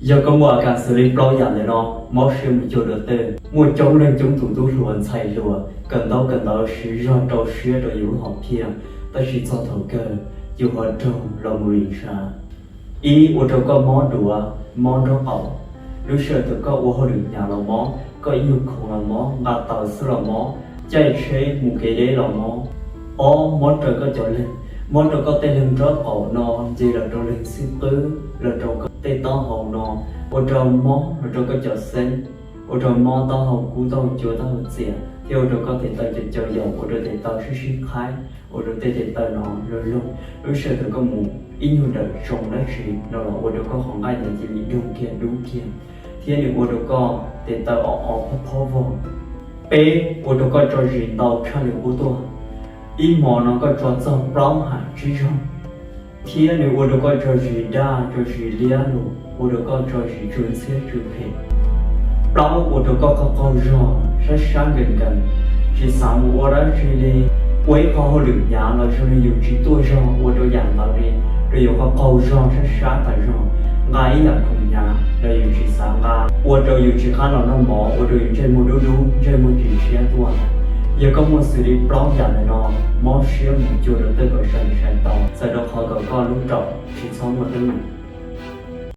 Yog koj muaj a kas xws li plaub yam ntawm no, mob siab mus cuag dua tej. Muaj coob leej coob tus tub hluas ntxhais hluas kawm ntaub kawm ntawv siv zog rau siab rau yus lub hom phiaj, tab sis txog thaum kawg yus ho raug los mus li ntshav. Ib, ua rau koj mob duav, mob nraub qaum. Lub sij hawm thaum koj ua hauj lwm hnyav los mob, koj ib nyuag khoov los mob, nqa taws xwb los mob, caij tsheb mus kev deb los mob. Ob, mob raws koj cov leeg, mob rau koj tej leeg nraub qaum no, nce los rau leeg xib qwb, los rau koj tej taub hau no, ua rau mob los rau koj cov xeeb, ua rau mob taub hau kub taub hau cua taub hau txias, thiab ua rau koj tes taw cav cav yaum, ua rau tes taw sib sib qhaib, ua rau tej tes taw no loog loog. Lub sij hawm thaum koj mus ib nyuag dawm tsoo dab tsi no los ua rau koj qhov nqaij ntawd cia li doog kiag dub kiag, thiab nws ua rau koj tes taw o o phob phob vog. Peb, ua rau koj tso zis ntau tshaj li qub tuaj. Ib hmo no koj tso txog plaub ham tsib zaug, thiab nws ua rau koj tso zis daj tso zis liab lug, ua rau koj tso zis tsw ntxhiab tsw phem. Plaub, ua rau koj qaug qaug zog sab sab nkees nkees, tsis xav mus ua dab tsi li. Ua ib qho hauj lwm hnyav los zoo li yus tsis tuaj zog, ua rau yam ntawd li, rau yus qaug qaug zog sab sab tas zog. Nqa ib yam khoom hnyav los yus tsis xav nqa, ua rau yus tsis qab los noj mov, ua rau yus ntsej muag dub dub, ntsej muag tsis ntshiab tuaj. Yog koj muaj xws li plaub yam ntawm no, mob siab mus cuag dua tej kom sai sai tau, txawm rau qhov kom koj lub raum tsis txhob muaj teeb meem.